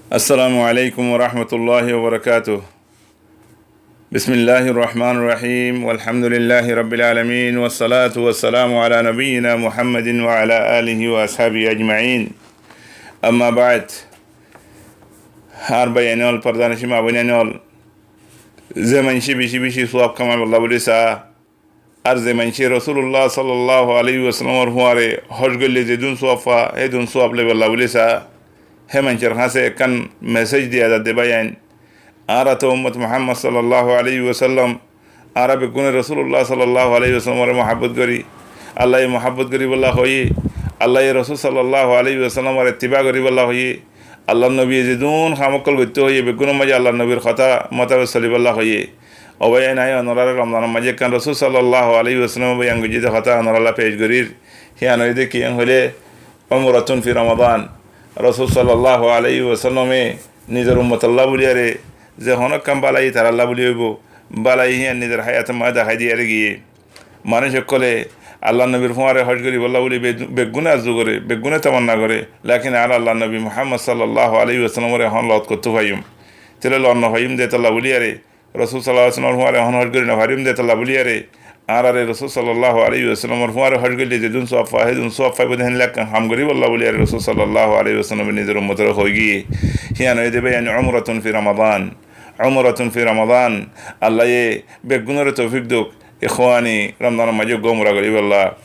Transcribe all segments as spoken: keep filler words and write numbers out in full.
السلام عليكم ورحمة الله وبركاته. بسم الله الرحمن الرحيم. والحمد لله رب العالمين. والصلاة والسلام على نبينا محمد وعلى آله وأصحابه أجمعين. أما بعد. Añár báiyain ol, fordanocin maboinain ol, ze maincé beci beci suab kamaibolla buli saá, ar ze maincé Rosulullah sallallahu alaihi wasallamor fúañre hóc goille zedún suab fa, hédun suab loibolla buli saá, hé maincór hañsé ekkán mesej diya zadde báiyain. Añára to ummot Muhammad sallallahu alaihi wasallam, añára beggúne Rosulullah sallallahu alaihi wasallamore muhabbot gorí, Allaye muhabbot goríbolla hoiyé, Allaye Rosul sallallahu alaihi wasallamor ittiba goríbolla hoiyé, Allar nobiye zedún ham ókkol goittó hoiyé, beggúnor maze Allar nobir hotá mutabek solibolla hoiyé. Ó báiyain, añí onoráre Romzanor maze ekkán Rosul sallallahu alaihi wasallame boyan goijjé de hotá onorálla pec gorír. Híyan óilde kiyán hoilé, umratun fi Ramadan. Rosul sallallahu alaihi wasallame nizor ummotolla buliyaré ze honó ekkán bálai ítaralla buli óibo, bálai híyan nizor háyator maze dahái diyaré giyé. Manúic ókkole Allar nobir fúañre hóc goríbolla buli be-, beggúne arzu goré, beggúne tamanna goré, lakin añára Allar nobi Muhammad sallallahu alaihi wasallamore ehón lot goittó faiyum. Tóile lot no faiyum de tolla buliyaré, Rosul sallallahu alaihi wasallamor fúañre ehón hóc gorí no faiyum de tolla buliyaré, añárare Rosul sallallahu alaihi wasallamor fúañre hóc goille zedún suab fa, hédun suab faibo de héndilla ekkán ham goríbolla buliyaré Rosul sallallahu alaihi wasallame nizor ummotore hoi giyé. Híyan óilde báiyain umratun fi Ramadan. Umratun fi Ramadan. Allaye beggúnore toufik douk. Ikhwani, Romzanor maze uggwá umra goríbolla.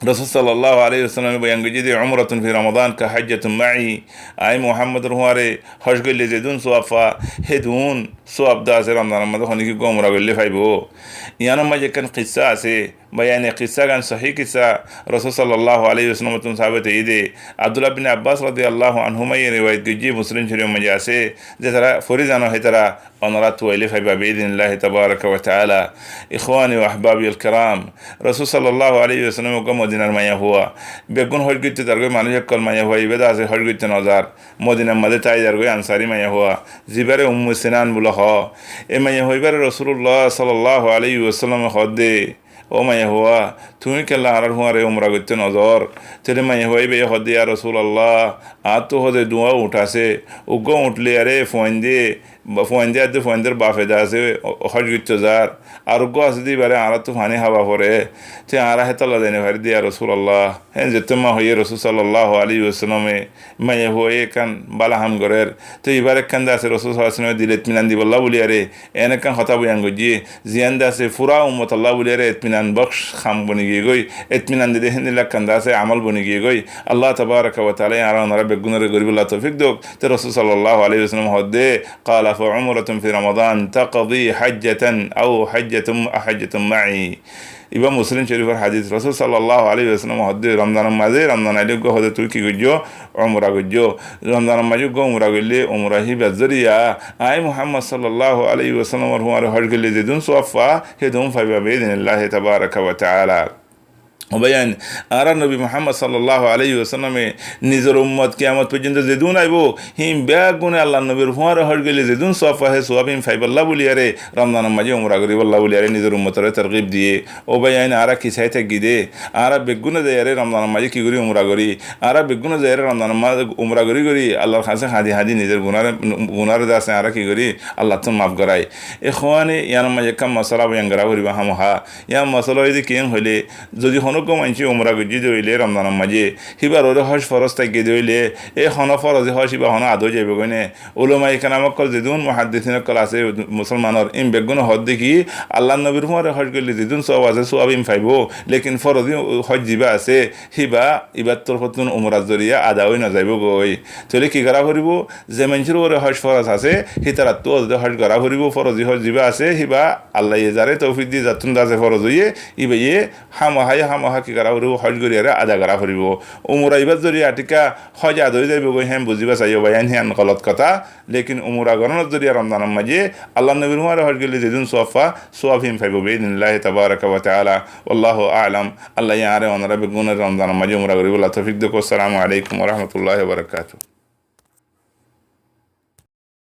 Rosul sallallahu alaihi wasallame boyan goijjé de, umratun fi Ramadan ka hajjatun ma'i. Añí Muhammador fúañre hóc goille zedún suab fa, hédun suab de asé Romzanor maze honikká uggwá umra goille faibo. Iyanor maze ekkán kissa asé, báiyain, e kissagan sohí kissa, Rosul sallallahu alaihi wasallamor tún sabit óiye de. Abdullah bin Abbas radiyallahu anhuma ye riwayat goijjé, Muslim Shorif maze asé, ze tará fori zano hé tará onorá tuwaile faiba biiznillahi tabaraka wa taala. Ikhwani wa ahbabi al-kiram, Rosul sallallahu alaihi wasallam uggwá Modinar maiyafua. Beggún hóc goitte zargói manúic ókkol, maiyafua ibá de asé hóc goitte nozar. Modinar maze tái zargói ansari maiyafua, zibáre Ummu Sinan bula hoó. E maiyafua ibáre Rosulullah sallallahu alaihi wasallame hoó de, "Ó maiyafua, tuñí kiyólla añárar fúañre umra goitte nozor?" Tóile maiyafua ibáye hoó de, "Ya Rosulallah, añáttu hoó de duwá uñth asé, uggwá uñth loiyaré fuainde, ba-, fuainde adde fuaindor bafe de asé, o-, hóc goittó zar. Ar uggwá asé de ibáre añáráttu faní hába fore. Te añára hétolla zai no fari de, ya Rosulallah." Hén zettó ma hoiyé Rosul sallallahu alaihi wasallame, maiyafuaye ekkán bála ham gorér. Te ibár ekkán de asé Rosul sallallahu alaihi wasallame dile itminan dibolla buliyaré, en ekkán hotá boyan goijjé, ziyán de asé fura ummotolla buliyaré itminan boksh ham boni giyé goi, itminan dide héndilla ekkán de asé amol boni giyé goi. Allah tabaraka wa taala añára onorá beggúnoré goríbolla toufik douk. Te Rosul sallallahu alaihi wasallam hoó de, "Qala fa umratun fi Ramadan taqdi hajjatan aw hajjatun, hajjatun ma'i." Ibá Muslim Shorifor hadis. Rosul sallallahu alaihi wasallam hoó de, Romzanor maze, Romzan aile uggwá hoó de tuñí ki goijjó? Umra goijjó. Romzanor maze uggwá umra goille, umra híbar zoriya añí Muhammad sallallahu alaihi wasallamor fúañre hóc goille zedún suab fa, hédun faiba biiznillahi tabaraka wa taala. Ó báiyain, añárar nobi Muhammad sallallahu alaihi wasallame nizor ummot kiyamot foijjonto zedún aibó, hín beggúne Allar nobir fúañre hóc goille zedún suab fa, hé suab hín faibolla buliyaré Romzanor maze umra goríbolla buliyaré nizor ummotoré torgib diyé. Ó báiyain, añára ki sai táki de? Añára beggúne zaiyaré Romzanor maze ki gorí? Umra gorí. Añára beggúne zaiyaré Romzanor maze umra gorí gorí Allar hañsé hañdi hañdi nizor gunáre, gunáre de asé añára ki gorí? Allattún maf gorái. Ikhwani, iyanor maze ekkán mosala boyan gorá foribo hámaha. Iyan mosala óilde kiyán hoilé, zodi honó uggwá maincé umra goijjé de óile Romzanor maze, híbar uore hóc foroz táki de óile, e honó forozi hóc híba honó ada ói zaibo goi né? Ulamaye keram ókkol zedún muhaddisin ókkol asé musolmanor, ín beggúne hoó de ki, Allar nobir fúañre hóc goille zedún suab asé, suab ín faibo, lekin forozi hóc zibá asé, híba ibár torfóttun umrar zoriya ada ói no zaibo goi. Tóile ki gorá foribo? Ze maincór uore hóc foroz asé, hítarattú hóde hóc gorá foribo, forozi hóc zibá asé, híba Allaye zaré toufik diyé, zattún de asé foroz óiye, íbaye hámaha, hámaha ki gorá foribo? Hóc goríyaré ada gorá foribo. Umra ibár zoriya thíka hóc ada ói zaibo goi, hén buzíba saiyó báiyain, híyan golot hotá. Lekin umra gorónor zoriya Romzanor maze Allar nobir fúañre hóc goille zedún suab fa, suab hín faibo biiznillahi tabaraka wa taala. Wallahu a'lam. Allaye añáre onorá beggúnoré Romzanor maze umra goríbolla toufik douk. Assalamu alaikum wa rahmatullahi wa barakatuhu.